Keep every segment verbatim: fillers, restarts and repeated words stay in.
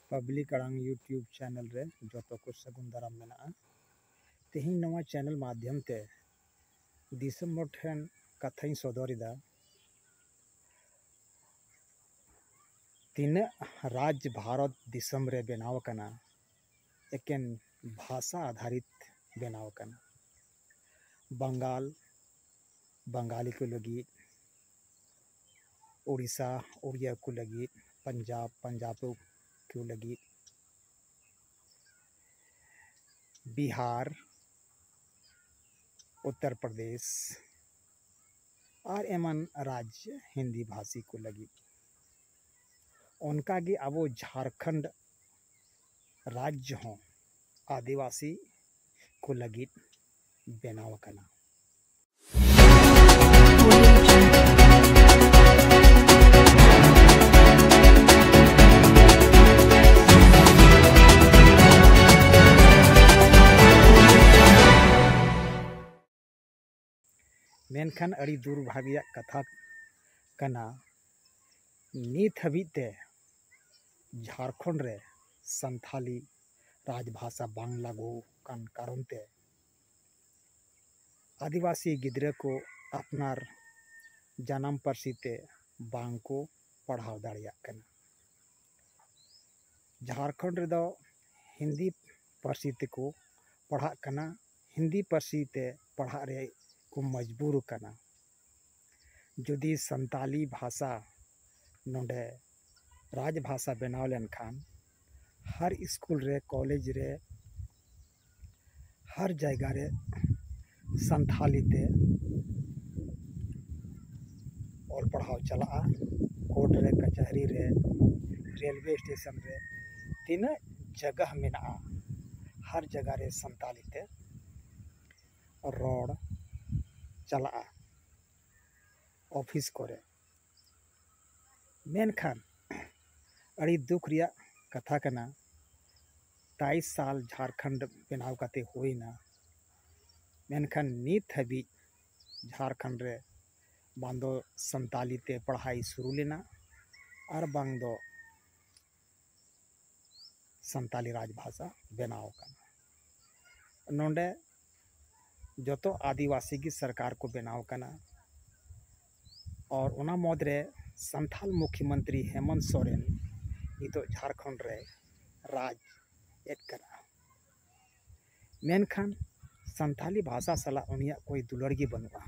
Public ᱟᱲᱟᱝ YouTube channel ᱨᱮ ᱡᱚᱛᱚ ᱠᱚ ᱥᱟᱹᱜᱩᱱ ᱫᱟᱨᱟᱢ ᱢᱮᱱᱟᱜᱼᱟ᱾ ᱛᱮᱦᱮᱧ ᱱᱚᱣᱟ ᱪᱮᱱᱮᱞ ᱢᱟᱫᱽᱫᱷᱚᱢ ᱛᱮ ᱫᱤᱥᱚᱢ ᱦᱚᱲ ᱴᱷᱮᱱ ᱠᱟᱛᱷᱟᱧ ᱥᱚᱫᱚᱨ ᱮᱫᱟ, ᱛᱤᱱᱟᱹᱜ ᱨᱟᱡᱽ ᱵᱷᱟᱨᱚᱛ ᱫᱤᱥᱚᱢ ᱨᱮ ᱵᱮᱱᱟᱣ ᱟᱠᱟᱱᱟ, ᱮᱠᱮᱱ ᱵᱷᱟᱥᱟ ᱟᱫᱷᱟᱨᱤᱛ ᱵᱮᱱᱟᱣ ᱟᱠᱟᱱᱟ᱾ ᱵᱟᱝᱜᱟᱞ, ᱵᱟᱝᱜᱟᱞᱤ ᱠᱚ ᱞᱟᱹᱜᱤᱫ, ᱳᱰᱤᱥᱟ, ᱳᱰᱤᱭᱟ ᱠᱚ ᱞᱟᱹᱜᱤᱫ, ᱯᱟᱧᱡᱟᱵᱽ, ᱯᱟᱧᱡᱟᱵᱽ ᱠᱚ ᱞᱟᱹᱜᱤᱫ, ᱵᱤᱦᱟᱨ, ᱩᱛᱛᱚᱨ ᱯᱨᱚᱫᱮᱥ ᱟᱨ ᱮᱢᱟᱱ ᱨᱟᱡᱽ ᱦᱤᱱᱫᱤ ᱵᱷᱟᱥᱤ ᱠᱚ ᱞᱟᱹᱜᱤᱫ᱾ ᱚᱱᱠᱟᱜᱮ ᱟᱵᱚ ᱡᱷᱟᱲᱠᱷᱚᱸᱰ ᱨᱟᱡᱽ ᱦᱚᱸ ᱟᱹᱫᱤᱵᱟᱹᱥᱤ ᱠᱚ ᱞᱟᱹᱜᱤᱫ ᱵᱮᱱᱟᱣ ᱟᱠᱟᱱᱟ᱾ ᱢᱮᱱᱠᱷᱟᱱ ᱟᱹᱰᱤ ᱫᱩᱨᱵᱷᱟᱜᱽ ᱨᱮᱭᱟᱜ ᱠᱟᱛᱷᱟ ᱠᱟᱱᱟ, ᱱᱤᱛ ᱦᱟᱹᱵᱤᱡ ᱛᱮ ᱡᱷᱟᱲᱠᱷᱚᱸᱰ ᱨᱮ ᱥᱟᱱᱛᱷᱟᱞᱤ ᱨᱟᱡᱽᱵᱷᱟᱥᱟ ᱵᱟᱝ ᱞᱟᱹᱜᱩ ᱟᱠᱟᱱ ᱠᱟᱨᱚᱱ ᱛᱮ ᱟᱹᱫᱤᱵᱟᱹᱥᱤ ᱜᱤᱫᱽᱨᱟᱹ ᱠᱚ ᱟᱯᱱᱟᱨ ᱡᱟᱱᱟᱢ ᱯᱟᱹᱨᱥᱤ ᱛᱮ ᱵᱟᱝ ᱠᱚ ᱯᱟᱲᱦᱟᱣ ᱫᱟᱲᱮᱭᱟᱜ ᱠᱟᱱᱟ᱾ ᱡᱷᱟᱲᱠᱷᱚᱸᱰ ᱨᱮᱫᱚ ᱦᱤᱱᱫᱤ ᱯᱟᱹᱨᱥᱤ ᱛᱮᱠᱚ ᱯᱟᱲᱦᱟᱜ ᱠᱟᱱᱟ, ᱦᱤᱱᱫᱤ ᱯᱟᱹᱨᱥᱤ ᱛᱮ ᱯᱟᱲᱦᱟᱜ ᱨᱮ ᱠᱚ ᱢᱚᱡᱽᱵᱩᱨ ᱟᱠᱟᱱᱟ᱾ ᱡᱩᱫᱤ ᱥᱟᱱᱛᱟᱞᱤ ᱵᱷᱟᱥᱟ ᱱᱚᱰᱮ ᱨᱟᱡᱽ ᱵᱷᱟᱥᱟ ᱵᱮᱱᱟᱣ ᱞᱮᱱᱠᱷᱟᱱ, ᱦᱟᱨ ᱥᱠᱩᱞ ᱨᱮ, ᱠᱚᱞᱮᱡᱽ ᱨᱮ, ᱦᱟᱨ ᱡᱟᱭᱜᱟ ᱨᱮ ᱥᱟᱱᱛᱷᱟᱞᱤ ᱛᱮ ᱚᱞ ᱯᱟᱲᱦᱟᱣ ᱪᱟᱞᱟᱜᱼᱟ᱾ ᱠᱳᱨᱴ ᱨᱮ, ᱠᱟᱪᱷᱟᱹᱨᱤ ᱨᱮ, ᱨᱮᱞᱣᱮ ᱥᱴᱮᱥᱚᱱ ᱨᱮ, ᱛᱤᱱᱟᱹᱜ ᱡᱟᱭᱜᱟ ᱢᱮᱱᱟᱜᱼᱟ, ᱦᱟᱨ ᱡᱟᱭᱜᱟ ᱨᱮ ᱥᱟᱱᱛᱟᱞᱤ ᱛᱮ ᱨᱚᱲ ᱪᱟᱞᱟᱜᱼᱟ ᱚᱯᱷᱤᱥ ᱠᱚᱨᱮ᱾ ᱢᱮᱱᱠᱷᱟᱱ ᱟᱹᱰᱤ ᱫᱩᱠ ᱨᱮᱭᱟᱜ ᱠᱟᱛᱷᱟ ᱠᱟᱱᱟ, ᱛᱮᱭᱤᱥ ᱥᱟᱞ ᱡᱷᱟᱲᱠᱷᱚᱸᱰ ᱵᱮᱱᱟᱣ ᱠᱟᱛᱮ ᱦᱩᱭᱱᱟ, ᱢᱮᱱᱠᱷᱟᱱ ᱱᱤᱛ ᱦᱟᱹᱵᱤᱡ ᱡᱷᱟᱲᱠᱷᱚᱸᱰ ᱨᱮ ᱵᱟᱝ ᱫᱚ ᱥᱟᱱᱛᱟᱞᱤ ᱛᱮ ᱯᱟᱲᱦᱟᱭ ᱥᱩᱨᱩ ᱞᱮᱱᱟ, ᱟᱨ ᱵᱟᱝ ᱫᱚ ᱥᱟᱱᱛᱟᱞᱤ ᱨᱟᱡᱽ ᱵᱷᱟᱥᱟ ᱵᱮᱱᱟᱣ ᱟᱠᱟᱱᱟ᱾ ᱱᱚᱰᱮ ᱡᱚᱛᱚ ᱟᱹᱫᱤᱵᱟᱹᱥᱤ ᱜᱮ ᱥᱚᱨᱠᱟᱨ ᱠᱚ ᱵᱮᱱᱟᱣ ᱟᱠᱟᱱᱟ᱾ ᱟᱨ ᱚᱱᱟ ᱢᱩᱫᱽᱨᱮ ᱥᱟᱱᱛᱟᱞ ᱢᱩᱠᱷᱭᱚᱢᱚᱱᱛᱨᱤ ᱦᱮᱢᱚᱱᱛ ᱥᱚᱨᱮᱱ ᱱᱤᱛᱚᱜ ᱡᱷᱟᱲᱠᱷᱚᱸᱰ ᱨᱮ ᱨᱟᱡᱽ ᱮᱫ ᱠᱟᱱᱟ᱾ ᱢᱮᱱᱠᱷᱟᱱ ᱥᱟᱱᱛᱟᱞᱤ ᱵᱷᱟᱥᱟ ᱥᱟᱞᱟᱜ ᱩᱱᱤᱭᱟᱜ ᱠᱳᱭ ᱫᱩᱞᱟᱹᱲ ᱜᱮ ᱵᱟᱹᱱᱩᱜᱼᱟ᱾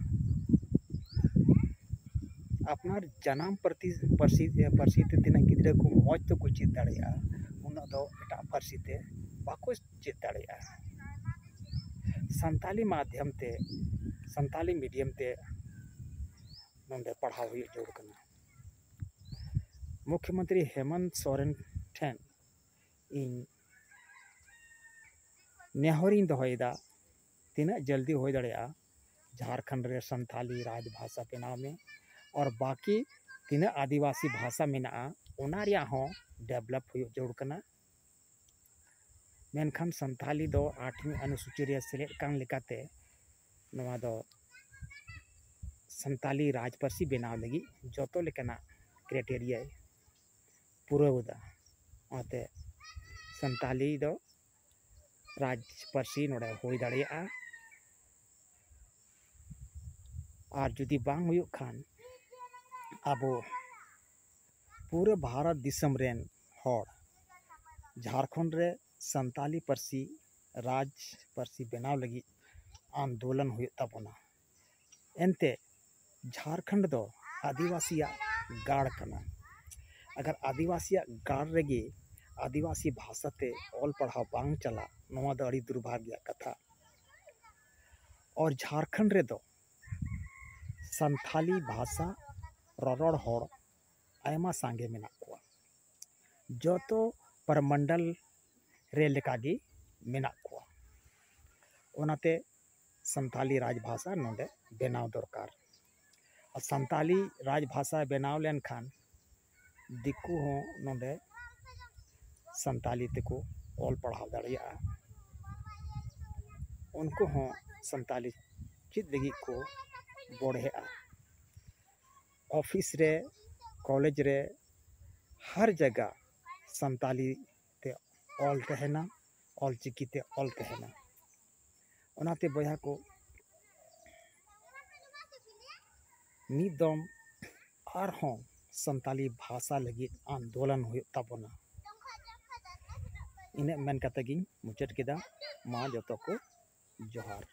ᱟᱯᱱᱟᱨ ᱡᱟᱱᱟᱢ ᱯᱟᱹᱨᱥᱤ, ᱯᱟᱹᱨᱥᱤ, ᱯᱟᱹᱨᱥᱤ ᱛᱮ ᱛᱤᱱᱟᱹᱜ ᱜᱤᱫᱽᱨᱟᱹ ᱠᱚ ᱢᱚᱡᱽ ᱛᱮᱠᱚ ᱪᱮᱫ ᱫᱟᱲᱮᱭᱟᱜᱼᱟ, ᱩᱱᱟᱹᱜ ᱫᱚ ᱮᱴᱟᱜ ᱯᱟᱹᱨᱥᱤ ᱛᱮ ᱵᱟᱠᱚ ᱪᱮᱫ ᱫᱟᱲᱮᱭᱟᱜᱼᱟ᱾ ᱥᱟᱱᱛᱟᱞᱤ ᱢᱟᱫᱽᱫᱷᱚᱢ ᱛᱮ, ᱥᱟᱱᱛᱟᱞᱤ ᱢᱤᱰᱤᱭᱟᱢ ᱛᱮ ᱱᱚᱰᱮ ᱯᱟᱲᱦᱟᱣ ᱦᱩᱭᱩᱜ ᱡᱟᱹᱨᱩᱲ ᱠᱟᱱᱟ᱾ ᱢᱩᱠᱷᱭᱚᱢᱚᱱᱛᱨᱤ ᱦᱮᱢᱚᱱᱛ ᱥᱚᱨᱮᱱ ᱴᱷᱮᱱ ᱤᱧ ᱱᱮᱦᱚᱨᱤᱧ ᱫᱚᱦᱚᱭᱮᱫᱟ, ᱛᱤᱱᱟᱹᱜ ᱡᱚᱞᱫᱤ ᱦᱩᱭ ᱫᱟᱲᱮᱭᱟᱜᱼᱟ ᱡᱷᱟᱲᱠᱷᱚᱸᱰ ᱨᱮ ᱥᱟᱱᱛᱟᱞᱤ ᱨᱟᱡᱽ ᱵᱷᱟᱥᱟ ᱵᱮᱱᱟᱣ ᱢᱮ, ᱟᱨ ᱵᱟᱠᱤ ᱛᱤᱱᱟᱹᱜ ᱟᱹᱫᱤᱵᱟᱹᱥᱤ ᱵᱷᱟᱥᱟ ᱢᱮᱱᱟᱜᱼᱟ ᱚᱱᱟ ᱨᱮᱭᱟᱜ ᱦᱚᱸ ᱰᱮᱵᱷᱞᱚᱯ ᱦᱩᱭᱩᱜ ᱡᱟᱹᱨᱩᱲ ᱠᱟᱱᱟ᱾ ᱢᱮᱱᱠᱷᱟᱱ ᱥᱟᱱᱛᱟᱞᱤ ᱫᱚ ᱟᱴᱷᱣᱤ ᱚᱱᱩᱥᱩᱪᱤ ᱨᱮ ᱥᱮᱞᱮᱫ ᱠᱟᱱ ᱞᱮᱠᱟᱛᱮ ᱱᱚᱣᱟ ᱫᱚ ᱥᱟᱱᱛᱟᱞᱤ ᱨᱟᱡᱽ ᱯᱟᱹᱨᱥᱤ ᱵᱮᱱᱟᱣ ᱞᱟᱹᱜᱤᱫ ᱡᱚᱛᱚ ᱞᱮᱠᱟᱱᱟᱜ ᱠᱨᱟᱭᱴᱮᱨᱤᱭᱟᱭ ᱯᱩᱨᱟᱹᱣ ᱮᱫᱟ᱾ ᱚᱱᱟᱛᱮ ᱥᱟᱱᱛᱟᱞᱤ ᱫᱚ ᱨᱟᱡᱽ ᱯᱟᱹᱨᱥᱤ ᱱᱚᱰᱮ ᱦᱩᱭ ᱫᱟᱲᱮᱭᱟᱜᱼᱟ᱾ ᱟᱨ ᱡᱩᱫᱤ ᱵᱟᱝ ᱦᱩᱭᱩᱜ ᱠᱷᱟᱱ ᱟᱵᱚ ᱯᱩᱨᱟᱹ ᱵᱷᱟᱨᱚᱛ ᱫᱤᱥᱚᱢ ᱨᱮᱱ ᱦᱚᱲ ᱡᱷᱟᱲᱠᱷᱚᱸᱰ ᱨᱮ ᱥᱟᱱᱛᱟᱞᱤ ᱯᱟᱹᱨᱥᱤ ᱨᱟᱡᱽ ᱯᱟᱹᱨᱥᱤ ᱵᱮᱱᱟᱣ ᱞᱟᱹᱜᱤᱫ ᱟᱱᱫᱳᱞᱚᱱ ᱦᱩᱭᱩᱜ ᱛᱟᱵᱚᱱᱟ᱾ ᱮᱱᱛᱮ ᱡᱷᱟᱲᱠᱷᱚᱸᱰ ᱫᱚ ᱟᱹᱫᱤᱵᱟᱹᱥᱤᱭᱟᱜ ᱜᱟᱲ ᱠᱟᱱᱟ᱾ ᱟᱜᱟᱨ ᱟᱹᱫᱤᱵᱟᱹᱥᱤᱭᱟᱜ ᱜᱟᱲ ᱨᱮᱜᱮ ᱟᱹᱫᱤᱵᱟᱹᱥᱤ ᱵᱷᱟᱥᱟ ᱛᱮ ᱚᱞ ᱯᱟᱲᱦᱟᱣ ᱵᱟᱝ ᱪᱟᱞᱟᱜ, ᱱᱚᱣᱟ ᱫᱚ ᱟᱹᱰᱤ ᱫᱩᱨᱵᱷᱟᱜᱽ ᱨᱮᱭᱟᱜ ᱠᱟᱛᱷᱟ᱾ ᱟᱨ ᱡᱷᱟᱲᱠᱷᱚᱸᱰ ᱨᱮᱫᱚ ᱥᱟᱱᱛᱷᱟᱞᱤ ᱵᱷᱟᱥᱟ ᱨᱚᱨᱚᱲ ᱦᱚᱲ ᱟᱭᱢᱟ ᱥᱟᱸᱜᱮ ᱢᱮᱱᱟᱜ ᱠᱚᱣᱟ᱾ ᱡᱚᱛᱚ ᱯᱨᱚᱢᱚᱱᱰᱚᱞ ᱨᱮ ᱞᱮᱠᱟᱜᱮ ᱢᱮᱱᱟᱜ ᱠᱚᱣᱟ᱾ ᱚᱱᱟᱛᱮ ᱥᱟᱱᱛᱟᱞᱤ ᱨᱟᱡᱽ ᱵᱷᱟᱥᱟ ᱱᱚᱰᱮ ᱵᱮᱱᱟᱣ ᱫᱚᱨᱠᱟᱨ᱾ ᱟᱨ ᱥᱟᱱᱛᱟᱞᱤ ᱨᱟᱡᱽ ᱵᱷᱟᱥᱟ ᱵᱮᱱᱟᱣ ᱞᱮᱱᱠᱷᱟᱱ ᱫᱤᱠᱩ ᱦᱚᱸ ᱱᱚᱰᱮ ᱥᱟᱱᱛᱟᱞᱤ ᱛᱮᱠᱚ ᱚᱞ ᱯᱟᱲᱦᱟᱣ ᱫᱟᱲᱮᱭᱟᱜᱼᱟ᱾ ᱩᱱᱠᱩ ᱦᱚᱸ ᱥᱟᱱᱛᱟᱞᱤ ᱪᱮᱫ ᱞᱟᱹᱜᱤᱫ ᱠᱚ ᱵᱚᱲᱦᱮᱜᱼᱟ᱾ ᱚᱯᱷᱤᱥ ᱨᱮ, ᱠᱚᱞᱮᱡᱽ ᱨᱮ, ᱦᱟᱨ ᱡᱟᱭᱜᱟ ᱥᱟᱱᱛᱟᱞᱤ ᱛᱮ ᱚᱞ ᱛᱟᱦᱮᱱᱟ, ᱚᱞ ᱪᱤᱠᱤ ᱛᱮ ᱚᱞ ᱛᱟᱦᱮᱱᱟ᱾ ᱚᱱᱟᱛᱮ ᱵᱚᱭᱦᱟ ᱠᱚ, ᱢᱤᱫ ᱫᱚᱢ ᱟᱨᱦᱚᱸ ᱥᱟᱱᱛᱟᱞᱤ ᱵᱷᱟᱥᱟ ᱞᱟᱹᱜᱤᱫ ᱟᱱᱫᱳᱞᱚᱱ ᱦᱩᱭᱩᱜ ᱛᱟᱵᱚᱱᱟ᱾ ᱤᱱᱟᱹᱜ ᱢᱮᱱ ᱠᱟᱛᱮ ᱜᱤᱧ ᱢᱩᱪᱟᱹᱫ ᱠᱮᱫᱟ᱾ ᱢᱟ ᱡᱚᱛᱚ ᱠᱚ ᱡᱚᱦᱟᱨ᱾